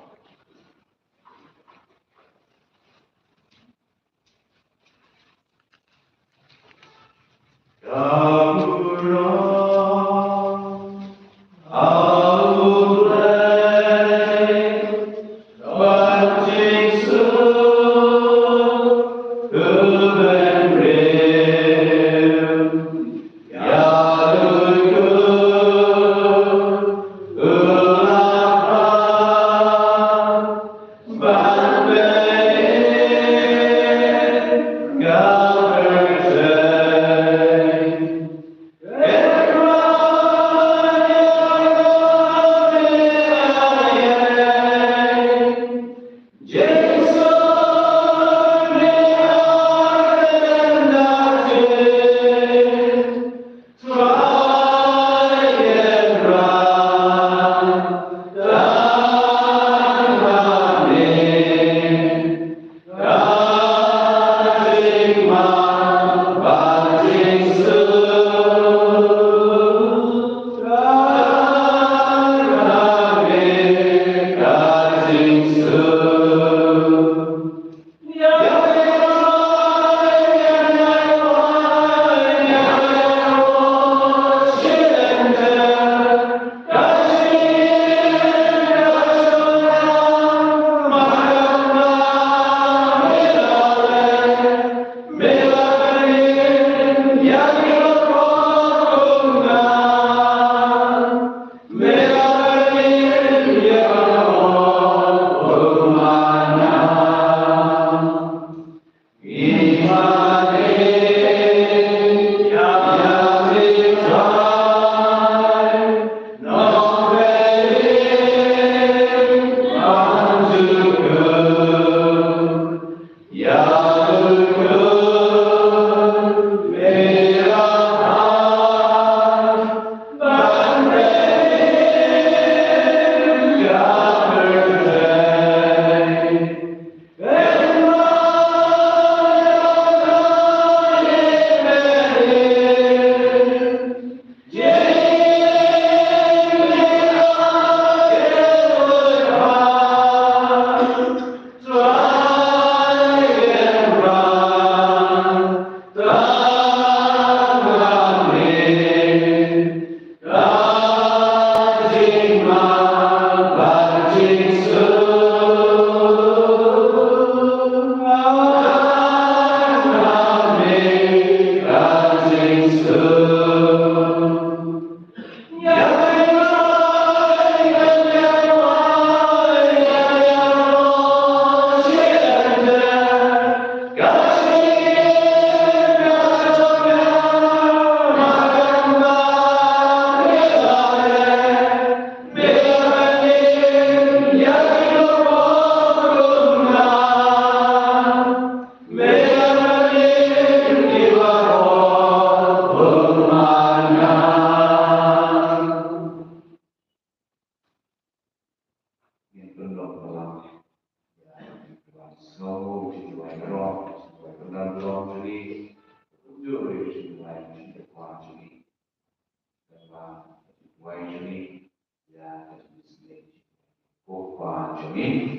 Amen.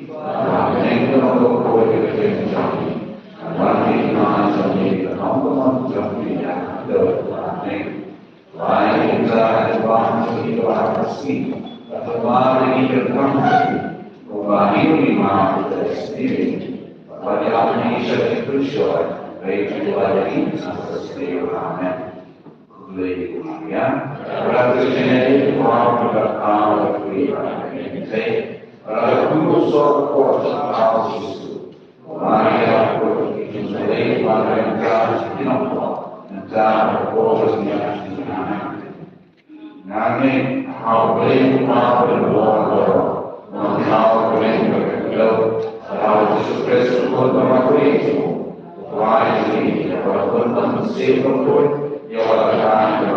Ora tu sene di ora tu ka ta ora tu ka ta. Ora tu so ko ta Jisu. Maria ko tu ki tu le Maria ka ti no ko. Ta ko ko ni. Nane hau le ma ko ko. Nane hau le ko. Hau Jisu Kristo ko ma ko. Wai ni ya ko ko se ko ko. Ya wa ka ko.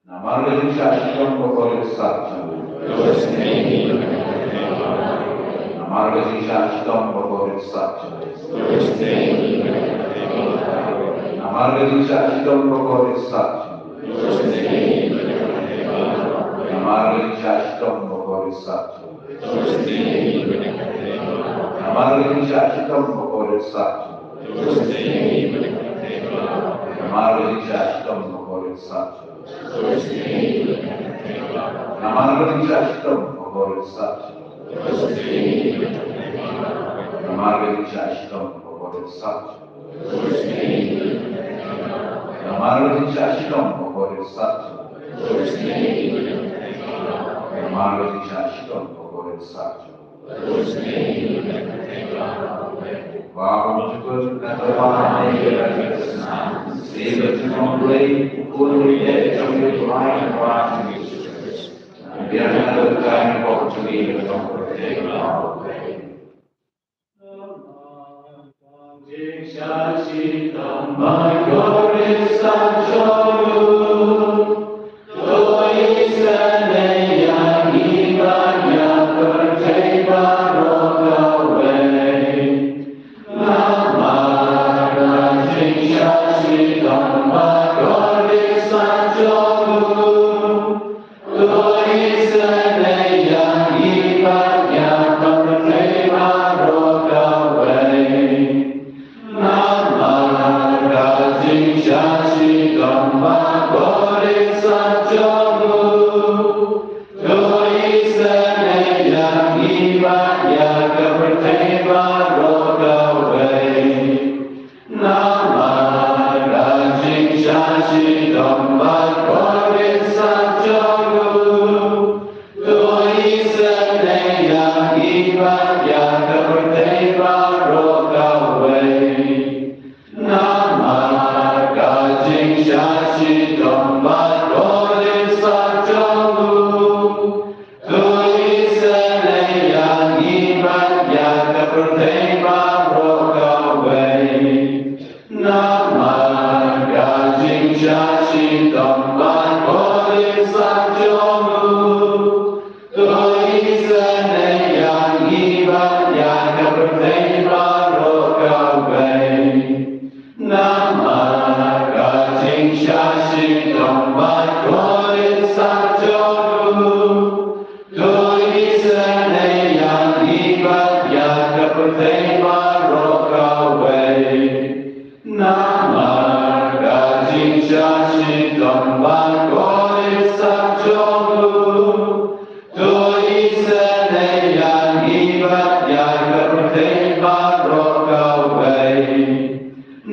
Namar ka jingshah shitom ka por ka sat jong u. Namar ka jingshah shitom ka por ka sat jong u. Namar ka jingshah shitom ka por ka sat jong u. Namar ka jingshah shitom ka por ka sat jong u. Namar ka jingshah shitom ka por ka sat jong u. Namar ka jingshah shitom ka por ka sat jong u. Namar ka jingshah shitom ka por ka sat jong u. Namar ka jingshah shitom ka por ka sat jong u. Namar ka jingshah shitom ka por ka sat jong u. Namar ka jingshah shitom ka por ka sat jong u. Namar ka jingshah shitom ba kordit sah jong u. To isynei ïa ngi bad ïa ka pyrthei baroh kawei. Namar ka jingshah shitom ba kordit sah jong u. To isynei ïa ngi bad ïa ka pyrthei baroh kawei. Namar ka jingshah shitom ba kordit sah jong u. To isynei ïa ngi bad ïa ka pyrthei baroh kawei. Namar ka jingshah shitom ba kordit sah jong u. To isynei ïa ngi bad ïa ka pyrthei baroh kawei. Namar ka jingshah shitom ba kordit sah jong u. To isynei ïa ngi bad ïa ka pyrthei baroh kawei.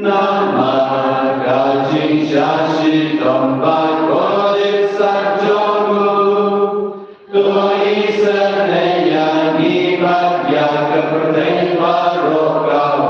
Namar ka jingshah shitom ba kordit sah jong u. To isynei ïa ngi bad ïa ka pyrthei baroh kawei.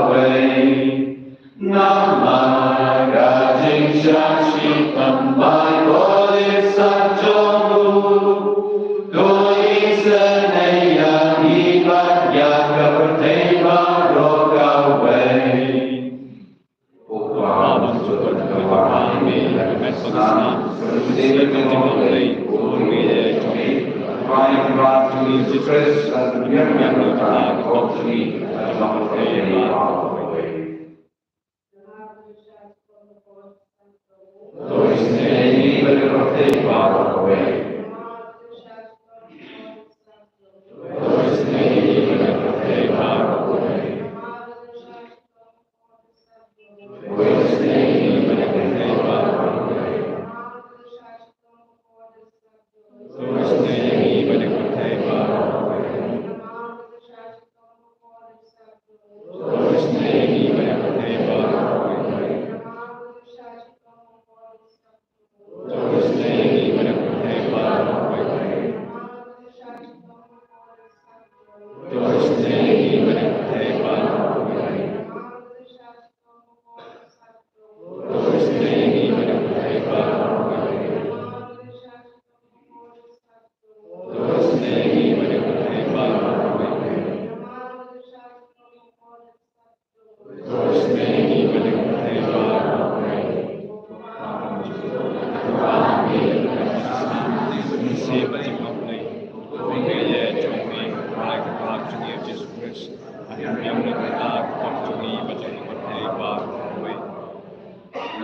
Khrist,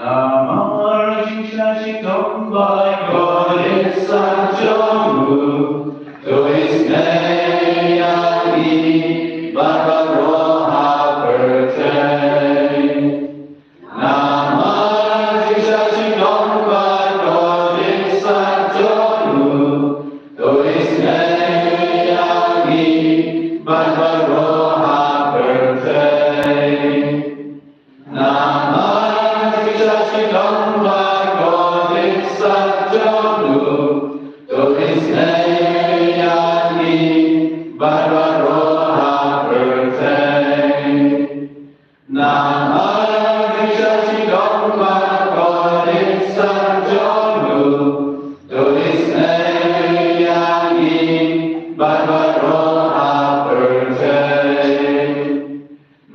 Namar jingshah shitom barabor ïa ki jong u, to isynei ïa ngi bad baroh ha pyrthei. Namar jingshah shitom barabor ïa ki jong u, to isynei ïa ngi bad baroh ha pyrthei. Namar jingshah shitom barabor ïa ki jong u, to isynei ïa ngi bad baroh ha pyrthei. Namar jingshah shitom barabor ïa ki jong u, to isynei ïa ngi bad baroh ha pyrthei.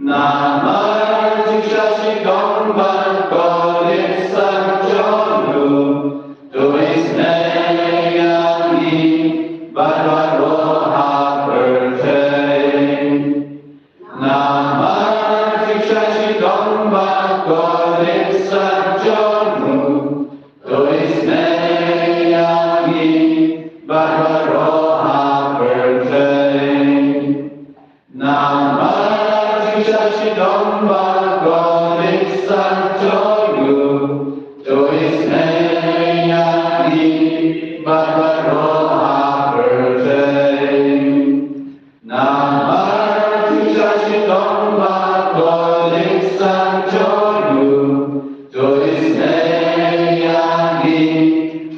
Namar jingshah shitom barabor ïa ki jong u, to isynei ïa ngi bad baroh ha pyrthei. Namar jingshah shitom barabor ïa ki jong u, to isynei ïa ngi bad baroh ha pyrthei. Namar jingshah shitom barabor ïa ki jong u, to isynei ïa ngi bad baroh ha pyrthei. Namar jingshah shitom barabor ïa ki jong u, to isynei ïa ngi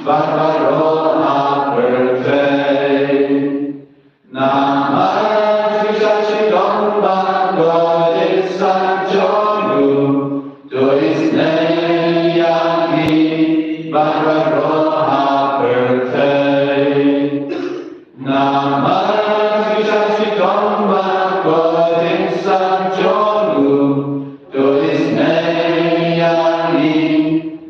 bad baroh ha pyrthei. Namar jingshah shitom barabor ïa ki jong u, to isynei ïa ngi bad baroh ha pyrthei. Namar jingshah shitom barabor ïa ki jong u, to isynei ïa ngi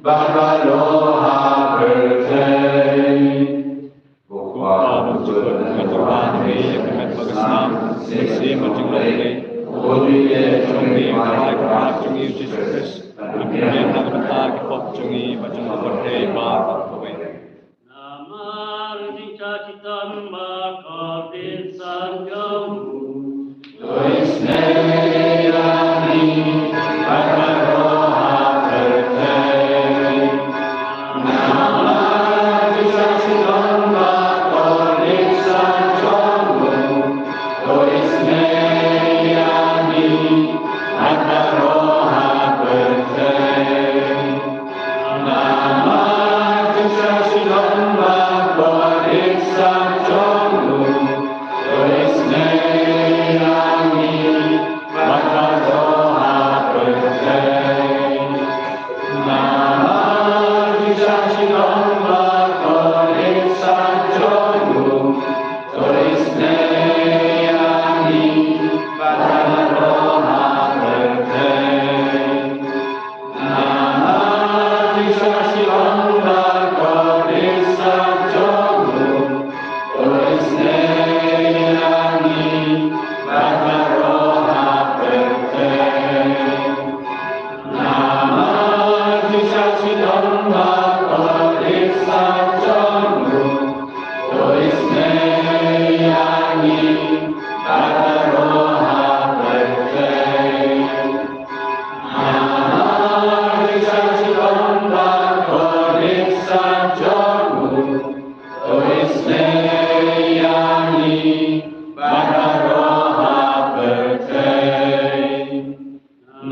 bad baroh ha pyrthei. Ko Kpa, Namar jingshah shitom barabor ïa ki jong u, to isynei ïa ngi bad baroh ha pyrthei. Namar jingshah shitom barabor ïa ki jong u, to isynei ïa ngi bad baroh ha pyrthei. Namar jingshah shitom barabor ïa ki jong u, to isynei ïa ngi bad baroh ha pyrthei.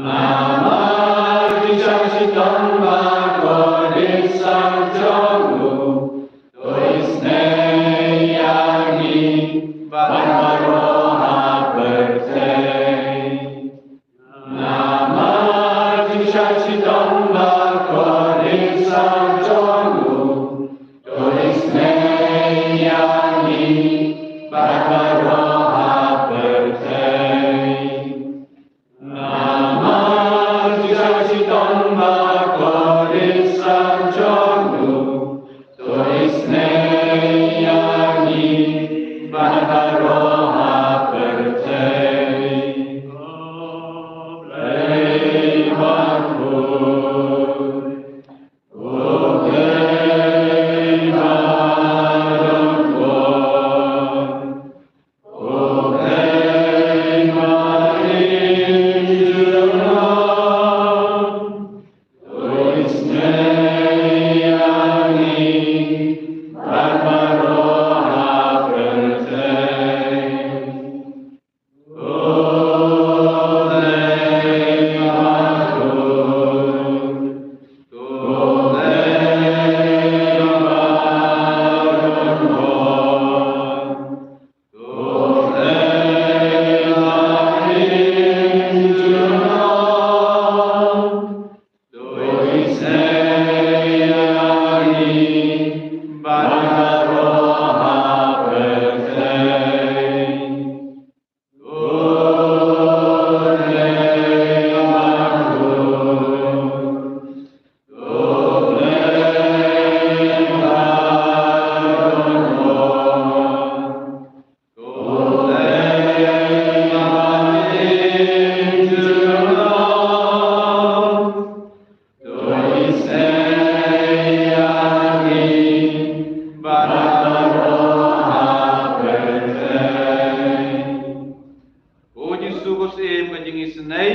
Namar jingshah shitom baroh ki sa jong u, to isynei ïa ngi bad baroh ha pyrthei. Namar jingshah shitom baroh ki sa jong u, to isynei ïa ngi bad baroh ha pyrthei. Namar jingshah shitom baroh ki sa jong u, to isynei ïa ngi bad baroh ha pyrthei. Ko Blei bakhuid. O Jisu, ko Syiem ka jingisynei.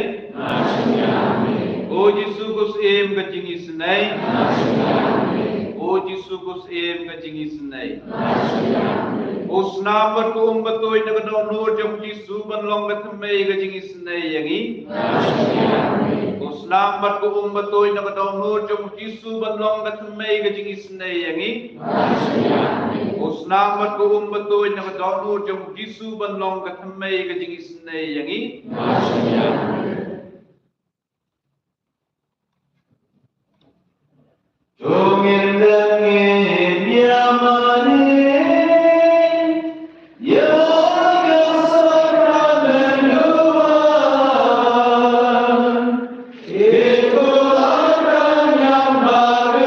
O Jisu, ko Syiem ka jingisynei. O Jisu, ko Syiem ka jingisynei. Ko snam bad ko um bad tuid na ka dohnud jong u Jisu ban long ka thymmei ka jingisynei ïa ngi. Ko snam bad ko um bad tuid na ka dohnud jong u Jisu ban long ka thymmei ka jingisynei ïa ngi. Ko snam bad ko um bad tuid na ka dohnud jong u Jisu ban long ka thymmei ka jingisynei ïa ngi. To ngin dang ngin ïa mane ïa ka sakramen duwan. Ïa ka sakramen duwan.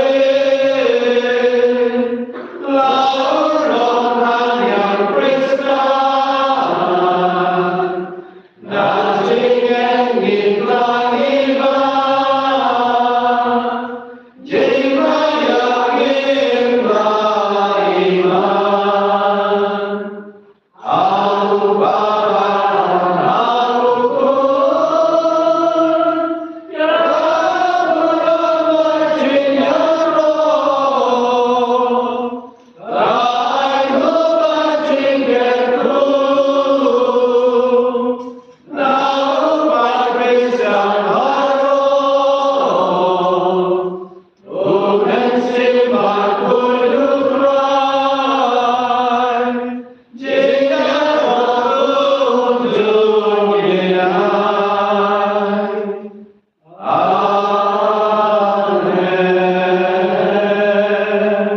Amen.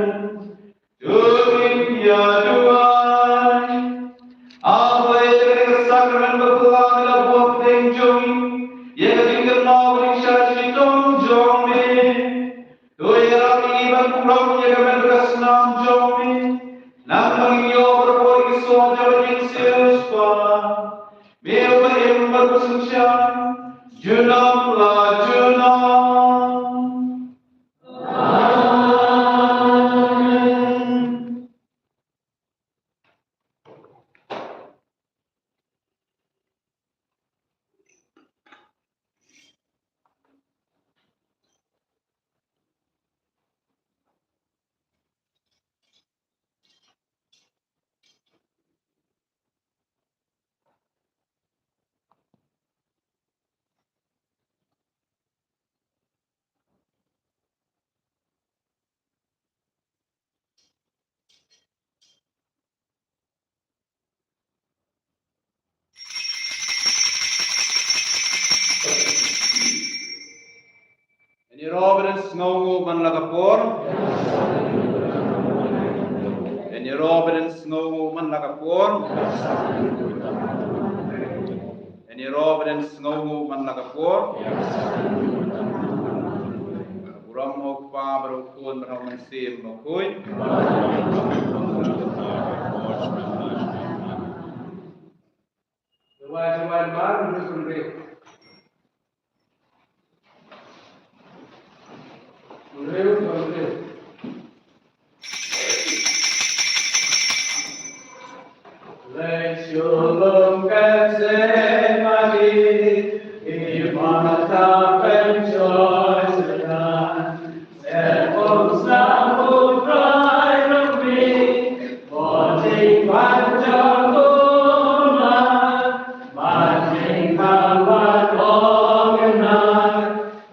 To ngin ïa duwai. A Blei, ïa kane ka sakramen baphla me la buh hapdeng jong ngi ïa ka jingkynmaw ka jingshah shitom jong me. To ïarap ïa ngi ban burom ïa ka met bad ka snam jong me. Namar ngi ïoh ban poi ki soh jong ka jingsiewspah. Me uba im bad u synshar junom la junom. Amen. Ïaroh bad yn sngewnguh man la ka por. Ïaroh bad yn sngewnguh man la ka por. Ïaroh bad yn sngewnguh man la ka por. Burom u Kpa bad u Khun bad u Mynsiem Bakhuid. Jawai, jawai, mar, hynriew, hynriew. Hynriew, hynriew. Leit sha u lum Getsemani, i Martha pynshoi Soitan. Set kum snam U Trai jong ngi, bad jingpynjah u mar, bad jingkam bad u gymnat,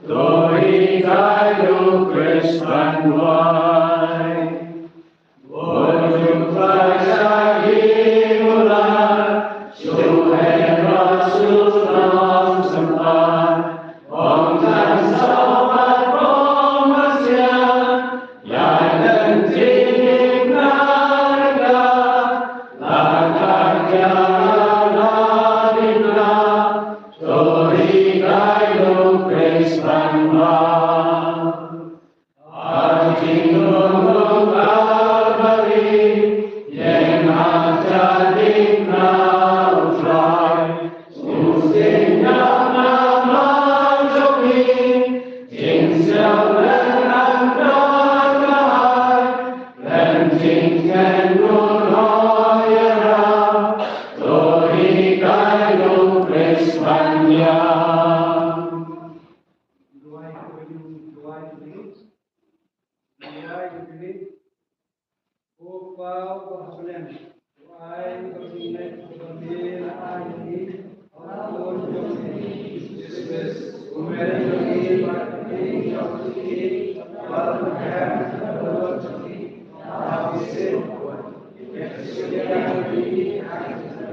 to hikai ïa u Khrist ban wai. Bun ju phai sha ki mular, shu Herod shu long symbai. Ong tang saw bad ong basian, ïa lynti na ka, la ka kiar la dina, to hikai ïa u Khrist ban wai. Ha jingdum ha Kalbari, ïeng ha ka diengphna U Trai. U sngewthuh namar jong ngi, jingsiangleh na ka hai, khlem jingkheiñ u la ïarap, to hikai ïa u Khrist ban ïap. Duwai, duwai, duwai. Duwai, duwai. O Kpa uba ha bneng, to ai ba ki ngeit kiba me la ai ïa ngi, ha u Khun jong me Jisu Khrist, u Mari jong ngi bad ki ïing jong ki, bad u Mynsiem Bakhuid jong ngi, ha ki sien. Ïa ki sien jong ngi, ha ki sien.